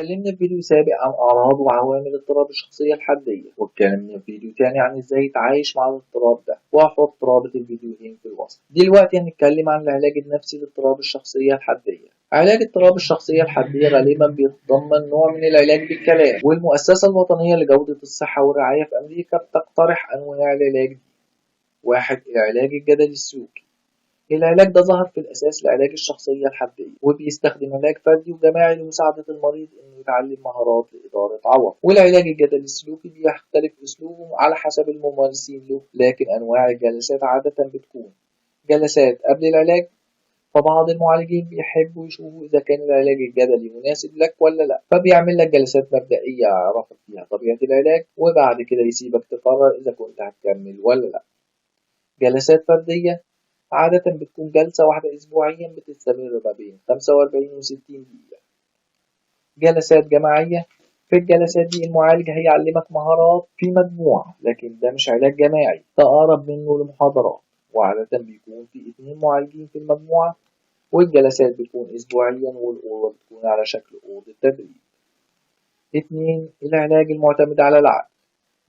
اتكلمنا في فيديو سابق عن أعراض وعوامل اضطراب الشخصية الحدية، واتكلمنا في فيديو تاني عن ازاي يتعايش مع الاضطراب ده، وهحط رابط الفيديوهين في الوصف. دلوقتي هنتكلم عن العلاج النفسي لاضطراب الشخصية الحدية. علاج اضطراب الشخصية الحدية غالبا بيتضمن نوع من العلاج بالكلام، والمؤسسة الوطنية لجودة الصحة والرعاية في أمريكا بتقترح أنواع العلاج دي. 1. العلاج الجدلي السلوكي. العلاج ده ظهر في الأساس لعلاج الشخصية الحدية، وبيستخدم علاج فردي وجماعي لمساعدة المريض إنه يتعلم مهارات لإدارة عواطفه. والعلاج الجدلي السلوكي بيختلف أسلوبه على حسب الممارسين له، لكن أنواع الجلسات عادة بتكون جلسات قبل العلاج، فبعض المعالجين بيحبوا يشوفوا إذا كان العلاج الجدلي مناسب لك ولا لأ، فبيعمل لك جلسات مبدئية يعرفك فيها طبيعة العلاج، وبعد كده يسيبك تقرر إذا كنت هتكمل ولا لأ. جلسات فردية عادة بتكون جلسة واحدة أسبوعيا بتستمر ما بين 45 و 60 دقيقة. جلسات جماعية، في الجلسات دي المعالج هيعلمك مهارات في مجموعة، لكن ده مش علاج جماعي، ده أقرب منه لمحاضرات، وعادة بيكون في 2 معالجين في المجموعة، والجلسات بتكون أسبوعيا، والأوضة بتكون على شكل أوضة تدريب. 2. العلاج المعتمد على العقل.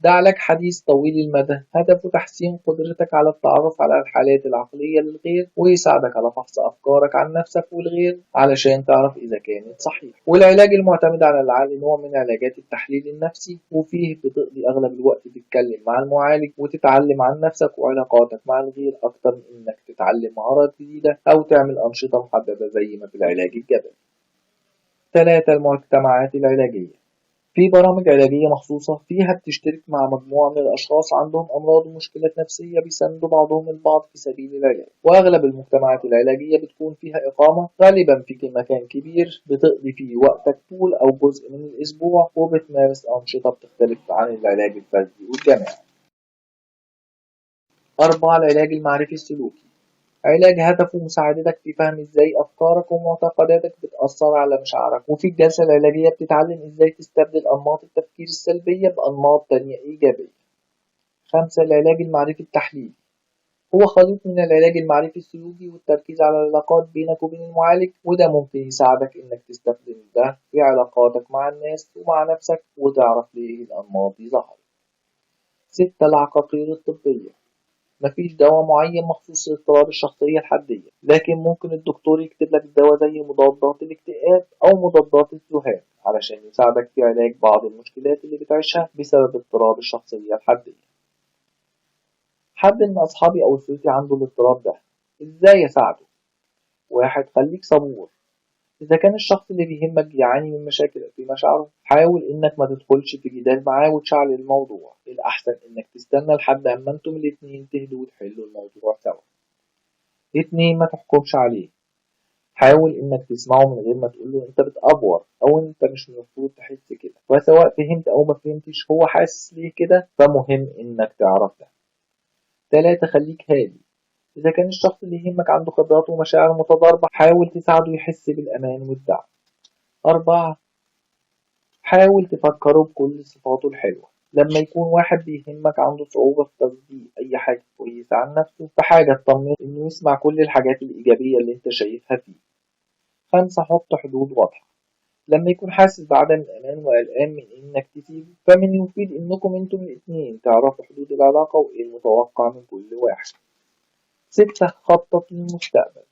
ده علاج حديث طويل المدى، هدفه تحسين قدرتك على التعرف على الحالات العقلية للغير، ويساعدك على فحص أفكارك عن نفسك والغير علشان تعرف إذا كانت صحيحة. والعلاج المعتمد على العقل نوع من علاجات التحليل النفسي، وفيه بتقضي أغلب الوقت تتكلم مع المعالج وتتعلم عن نفسك وعلاقاتك مع الغير أكتر من إنك تتعلم مهارات جديدة أو تعمل أنشطة محددة زي ما في العلاج الجدلي. 3. المجتمعات العلاجية. في برامج علاجية مخصوصة فيها بتشترك مع مجموعة من الأشخاص عندهم أمراض ومشكلات نفسية، بيساندوا بعضهم البعض في سبيل العلاج. وأغلب المجتمعات العلاجية بتكون فيها إقامة غالبا في مكان كبير بتقضي فيه وقتك طول أو جزء من الأسبوع، وبتمارس أنشطة بتختلف عن العلاج الفردي والجماعي. 4. العلاج المعرفي السلوكي. علاج هدفه مساعدتك في فهم ازاي افكارك ومعتقداتك بتأثر على مشاعرك، وفي الجلسة العلاجية بتتعلم ازاي تستبدل انماط التفكير السلبية بانماط تانية ايجابية. 5. العلاج المعرفي التحليلي. هو خليط من العلاج المعرفي السلوكي والتركيز على العلاقات بينك وبين المعالج، وده ممكن يساعدك انك تستخدم ده في علاقاتك مع الناس ومع نفسك وتعرف ليه الانماط دي ظهرت. 6. العقاقير الطبية. مفيش دواء معين مخصوص لاضطراب الشخصية الحدية، لكن ممكن الدكتور يكتب لك دواء زي مضادات الاكتئاب أو مضادات الذهان علشان يساعدك في علاج بعض المشكلات اللي بتعيشها بسبب اضطراب الشخصية الحدية. حد من أصحابي أو أسرتي عنده الاضطراب ده، إزاي أساعده؟ 1. خليك صبور. إذا كان الشخص اللي بيهمك يعاني من مشاكل في مشاعره، حاول إنك ما تدخلش في جدال معاه وتشعل الموضوع. الأحسن إنك تستنى لحد أما أنتم الاتنين تهدوا وتحلوا الموضوع سوا. 2. ما تحكمش عليه. حاول إنك تسمعه من غير ما تقوله أنت بتأفور أو أنت مش المفروض تحس كده، وسواء فهمت أو ما فهمتش هو حاسس ليه كده، فمهم إنك تعرف ده. 3. خليك هادي. إذا كان الشخص اللي يهمك عنده خبرات ومشاعر متضاربة، حاول تساعده يحس بالأمان والدعم. 4. حاول تفكره بكل صفاته الحلوة. لما يكون واحد بيهمك عنده صعوبة في تصديق أي حاجة كويسة عن نفسه، فحاجة تطمنه إنه يسمع كل الحاجات الإيجابية اللي أنت شايفها فيه. 5. حط حدود واضحة. لما يكون حاسس بعدم الأمان وقلقان من إنك تسيبه، فمن المفيد إنكم أنتم الاتنين تعرفوا حدود العلاقة وإيه المتوقع من كل واحد. 6. خطط للمستقبل.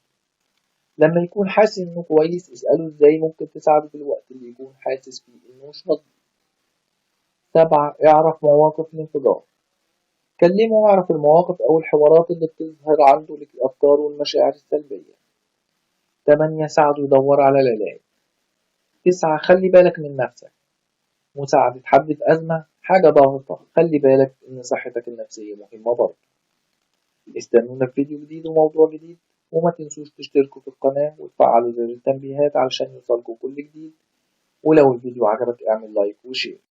لما يكون حاسس إنه كويس، اسأله إزاي ممكن تساعده في الوقت اللي يكون حاسس فيه إنه مش مظبوط. 7. اعرف مواقف الانفجار. كلمه واعرف المواقف أو الحوارات اللي بتظهر عنده الأفكار والمشاعر السلبية. 8. ساعده يدور على العلاج. 9. خلي بالك من نفسك. مساعدة حد في أزمة حاجة ضاغطة، خلي بالك إن صحتك النفسية مهمة برضه. استنونا في فيديو جديد وموضوع جديد، وما تنسوش تشتركوا في القناة وتفعلوا زر التنبيهات علشان يوصلكوا كل جديد. ولو الفيديو عجبك اعمل like و share.